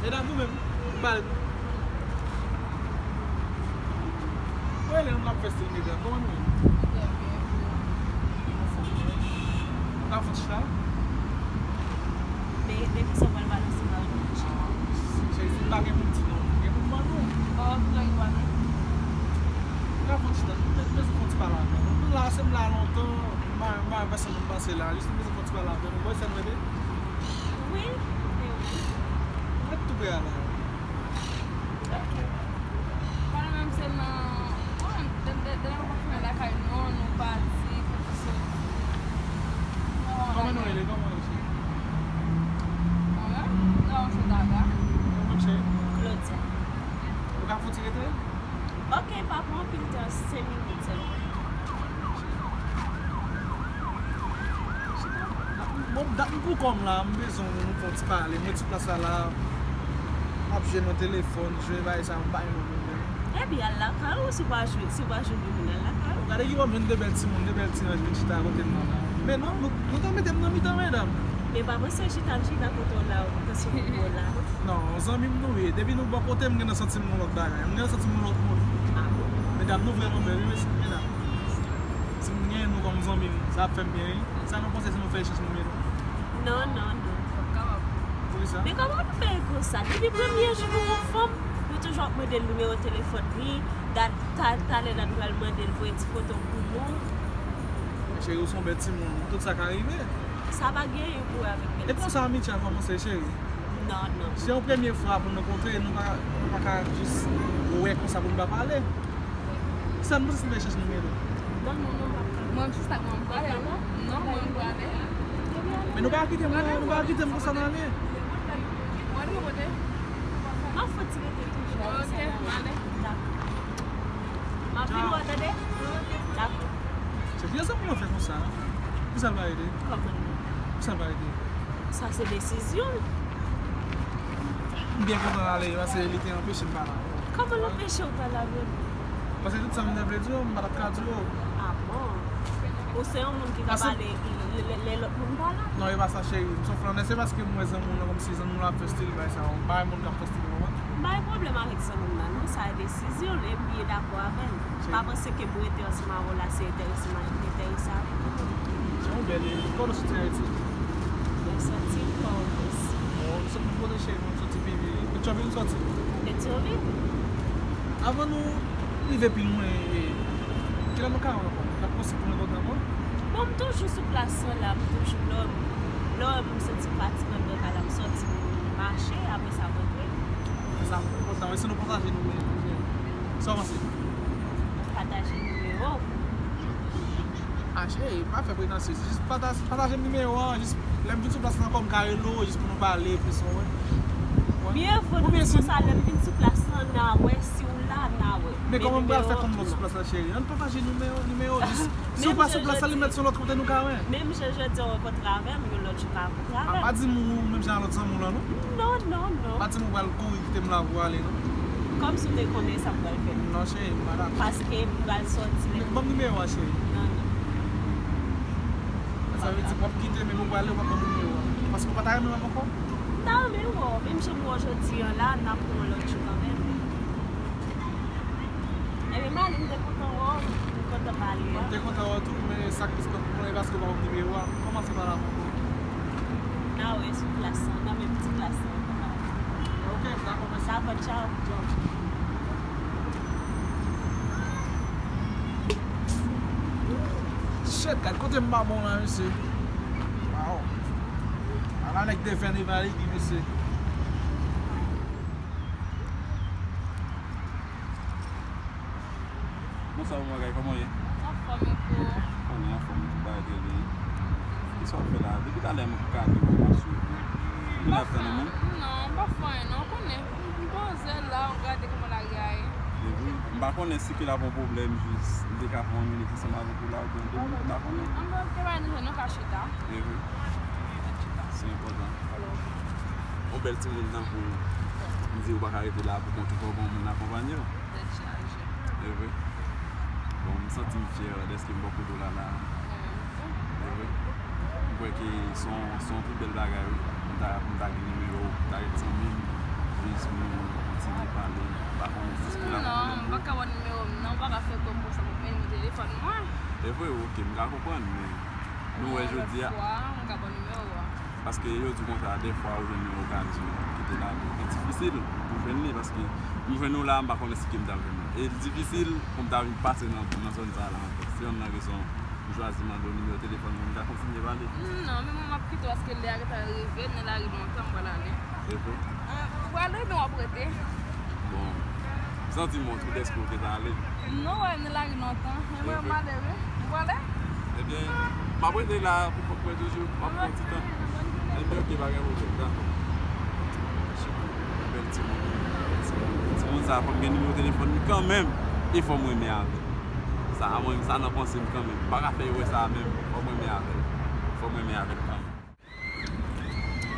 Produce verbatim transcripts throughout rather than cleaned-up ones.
Medam, nou menm, nou pral. Mwen rele nou, n ap fè stil medam. Kòman nou ye? Anfòm, wi. Nou ka fè yon ti chita? Men, men kisa w pral balanse la, wi? Cheri, si m pa gen pou m di non, gen pou m ban nou. Oh, non, li pa gen. Nou ka fè yon ti chita, nou bezwen fè yon ti pale avè nou. Nou la, se m la lontan, m pa, m pa wè pèsonn pou m pase la. Jis nou bezwen fè yon ti pale avè nou. Bon, sa nou rete? Wi, men wi. Mwen tou prè a la. Pale menm se nan, bon, de, de, de lè nou konfine lakay nou, nou pati, foto soti. Kòman nou rele? Kòman nou rele? Mwen menm? Non, se Dada. Ou menm, cheri? Claudia. Ou ka fouti rete? Ok, pa pran anpil tan, senk minit sèlman. Bon, dat m pou kò m la, m bezwen nou fè yon ti pale. Mwen sou plas la la, m ap jwe nan telefòn, jwe bagay sa, m pa yon moun menm. Ebyen, al lakay ou, si w pa jwe, si w pa jwe pou moun, al lakay ou. Gade ki bò m jwenn de bèl timoun, de bèl ti anj vin chita kote m nan la. Men non, nou, nou ta mete m nan mitan medam. Men pa panse chita, m chita kote w la, ou panse w la. Non, zanmi m nou ye. Depi nou bò kote m, m gentan santi m yon lòt bagay. M gentan santi m yon lòt moun. Ah bon? Medam, nou vrèman bèl, wi, mesye, medam. Si m gen nou kòm zanmi m, sa ap fè m byen, wi. Sa nou panse si nou fè echanj nimewo? Non, non, non. Poukisa? Men kòman nou fè konsa? Depi premye jou nou wè yon fanm, nou toujou ap mande l nimewo telefòn li, dat, ta, talè dat nou pral mande l voye ti foto pou nou. Cheri, ou se yon bèl timoun, tout sa ka rive. Sa pa gen anyen pou wè avèk bèl timoun. E konsa amitye a kòmanse, cheri? Non, non. Se yon premye fwa pou nou kontre, nou pa, nou pa ka jis wè konsa pou nou pa pale. Sa nou panse si nou fè echanj nimewo? Non, non, non, m p ap ka. Mwen jis ak mwen m prale. Non, mwen m prale. Men nou pa kite m, non, nou pa kite m konsa nan ale. Mwen nou kote? M ap fouti rete toujou. Ok, m ale. Dakò. M ap vin wè w, tande? Dakò. Se ki rezon pou yo fè konsa? Poukisa l pa rete? Kòman? Poukisa l pa rete? Sa se desizyon l. M byen kontan l ale, paske li te anpeche m pale avè l. Kòman l anpeche w pale avè l? Paske tout sa m te vle di w, m pa t ap ka di w. Ah bon? Ou se yon moun ki ka pale lè, lè, lè lòt moun pa la? Non, e pa sa, cheri. M se yon flannè, se paske m wè zanmi w lan, kòmsi zanmi w lan ap fè stil bagay sa yo. M pa renmen moun k ap fè stil yo, wi. M pa gen pwoblèm avèk zanmi m nan, non, sa e desizyon l, e m byen dakò avè l. Pa panse ke m rete ansanm avè w la, se enterese m enterese avè w. Se yon bèl ide. Kote w soti Ayiti? Mwen soti Pòtoprens. Oh, nou soti kote cheri, nou soti Petyonvil, nou soti. Petyonvil? Avan nou rive pi lwen, e, kilè nou ka wè ankò? N ap posib pou nou kontre ankò? Bon, m toujou sou plas lan la, m toujou lò, lò m santi m fatige anndan kay la, m sòti, m mache, apre sa m rantre. Sa m kontan, wi, si nou pataje nimewo, nimewo. Sa w panse? Pataje nimewo. Ah, cheri, pa fè pretansyez. Jis pataje, pataje m nimewo a, jis lè m vin sou plas lan ankò, m ka rele w, jis pou nou pale plis, w wè. Mye vo nou di konsa, lè m vin sou plas lan, n a wè, si w la, n a wè. Men kòman m pral fè konn lòt sou plas lan, cheri? Ann pataje nimewo, nimewo, jis si w pa sou plas lan, li mèt se yon lòt kote nou ka wè. Menm jan jodi a w rankontre avè m, yon lòt jou ka Ah, pa di m ou menm jan a lòt zanmi w lan, non? Non, non, non. Pa di m ou pral kouri kite m la pou w ale, non? Kòmsi w te konnen sa m pral fè. Non, cheri, m pa dakò. Paske m pral sòti lè. Ban m nimewo a, cheri. Non, non. Sa vle di w ap kite m epi w prale, w p ap ban m nimewo a. Paske w pa ta renmen wè m ankò? M ta renmen wè w. Menm jan m wè w jodi a la, n ap wè w lòt jou kanmenm. Ebyen, m ale, m te kontan wè w, m kontan pale a. Mwen, m te kontan wè w tou, men sa k plis pran pou mwen, e paske w pa ban m nimewo a. Kòman se pa la pou mwen? N a wè sou plas lan, nan menm ti plas lan. Ok, dakò, mèsi. Dakò, tchaw. Tchaw. Shit, gad kote m pa bon la, mesye. Wow. Ala nèg te fè Nevada, mesye. Bonswa, manman Kay, kòman w ye? Anfòm, e pou ou? Konnen anfòm, tout bagay trè byen. Kisa w ap fè la? Depi talè m gade w, m ap swiv ou. M vin ap tann ou menm. Non, m pa fè anyen, non, w konnen. M poze la, m gade kòman lari a ye. E wi, m pa konnen si ke l ap yon pwoblèm, jis m te ka fè yon minit ansanm avèk ou la, oubyen de minit, m pa konnen. Anben, ok, pa gen anyen, nou ka chita. E wi. Se enpòtan. Yon bèl timoun tankou w, m di ou pa ka rete la pou kont ou, fò w gen yon moun akonpanye w. Tèt chaje. E vre. Bon, m santi m fyè dèske m bò kote w la la. Mwen menm tou. E vre. M kwè ke se yon, se yon pi bèl bagay, wi. M ta, m ta gen nimewo w, m ta ret zanmi m. Pale, m pa konnen si se pou la. Non, m pa ka ba w nimewo m, non, ou pa ka fè kòm konsa pou w gen nimewo telefòn mwen. E vre, ok, m ka konprann, men nou wè jodi a. Yon lòt fwa, m ka ba w nimewo a. Paske yo di konsa, dèfwa ou jwenn yon okazyon ki te la, li difisil pou jwenn li, paske m jwenn ou la, m pa konnen si ke m t ap jwenn ou. E li difisil pou m ta vin pase nan, nan zòn sa a la ankò. Se yonn nan rezon m chwazi mande w nimewo telefòn mwen, m ka kontinye pale. Non, men mwen m ap kite w paske lè a gentan rive, m nan lari lontan, m pral ale. E vre? Ah, ou prale, men w ap rete? Bon, m santi m on tou dèske w te prale. Non, wè, m nan lari lontan. E mwen, m ale, wi. Ou prale? Ebyen, m ap rete la pou kont mwen toujou. M ap pran ti tan. Ebyen, ok, pa gen pwoblèm, dakò. Bèl timoun. Timoun, timoun sa, fò m gen nimewo telefòn li kanmenm. E fò m renmen avè l. Sa, mwen, sa nan panse m kanmenm. M pa ka fè erè sa a menm. Fò m renmen avè l. Fò m renmen avè l kanmenm.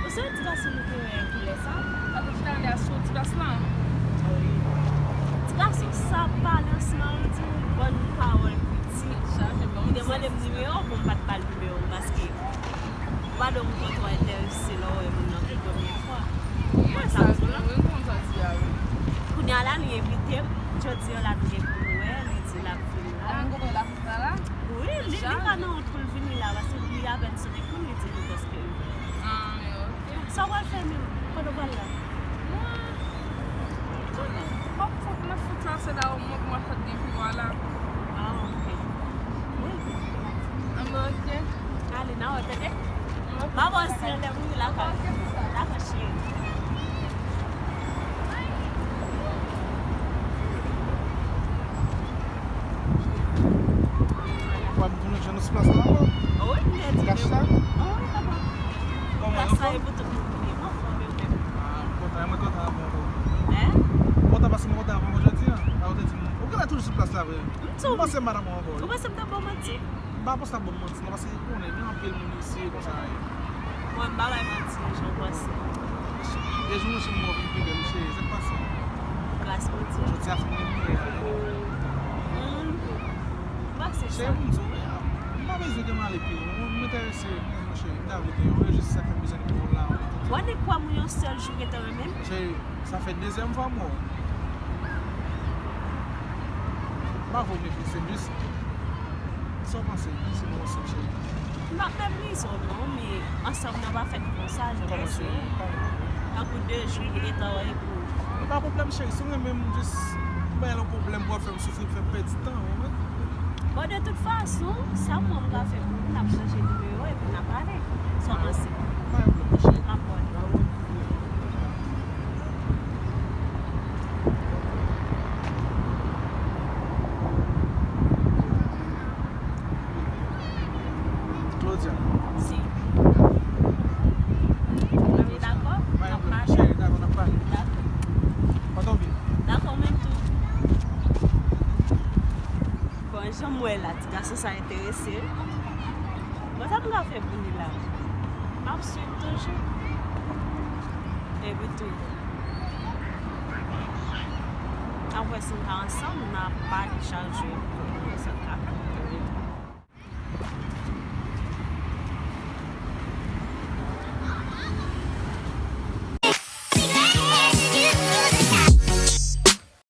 Ou se yon ti gason nou te wè kilè sa? Sa te chita anlè a sou ti plas la. Wi. Ti gason sa pale ansanm avè m, di yon bòn pawòl piti. Li te mande m nimewo, bon, m pa t ba l nimewo m paske m pa dwe montre w twò enterese lè w wè moun nan pou premye fwa. Mwen sa m di w la. Kounye a la, li envite m. Jodi a la, nou gen pou nou wè, li di l ap vini la. Wi, li, li pa nan wont pou l vini la, paske li apèn sot ekri m, li di nou prèske rive. Ah, men ok. Sa w pral fè menm pandan w pral la? Mwen, m ap fout, m ap fout trase la, omwen pou mwen sot gen pi lwen la. Ah, ok. Wi. Ah, men ok. Ale, n a wè, tande? Maman, si lè m rive lakay. Dakò, cheri. Papa m tounen jwenn nou sou plas la ankò? Wi, m te di. Gach la? Wi, papa. Kòman, anfòm? Plas la e pou tout moun vini. M anfòm, e ou menm? Ah, m kontan, mwen kontan avè w. Hein? M kontan paske mwen kontan avè w jodi a. A, ou te di m, ou genlè toujou sou plas la vre. M tou. M panse m pa t ap wè w ankò. Ou panse m t ap ba w manti? M pa panse w t ap ba m manti. Non, paske ou konnen, gen anpil moun isi konsa. Mwen, m pa bay manti, jan w panse. Dejou mwen cheri, mwen vin pi bèl, cheri, sa k pase? Gras Bondye. Jodi a fin gen mwen. Hmm. Ou panse sa? Cheri, pou m di w, m pa bezwen ke m ale pi lwen. Mwen, m enterese, mwen, cheri, m ta vle gen yon, jis sa k fè m bezwen gen yon la. W annik kwè m yon sèl jou gentan renmen m? Cheri, sa fè dezyèm fwa m wè w. M pa vle w meprize m, jis sa w panse, si nou ansanm, cheri? M p ap meprize w non, men ansanm nan pa fèt konsa, jan w panse. Tankou de jou, li gentan wè epi w. E pa pwoblèm, cheri, si w renmen m, jis bay yon pwoblèm pou w ap fè m soufri, fè m pèdi tan, ou konprann? Bon, de tout fason, sa mwen m ka fè pou ou, n ap chanje nimewo epi n ap pale. Sa w panse? Pa gen pwoblèm, cheri. M ap wè. Claudia. Si. Mwen dakò. N ap pale. Cheri, dakò, n ap pale. Dakò. Kote w vin? Dakò, menm tou. Bon, jan m wè la, ti gason sa enterese m. Bon, sa m ka fè pou li la? M ap swiv toujou. Epi tou, apre si n pa ansanm, n a pale chak jou epi tou, sa n ka fè.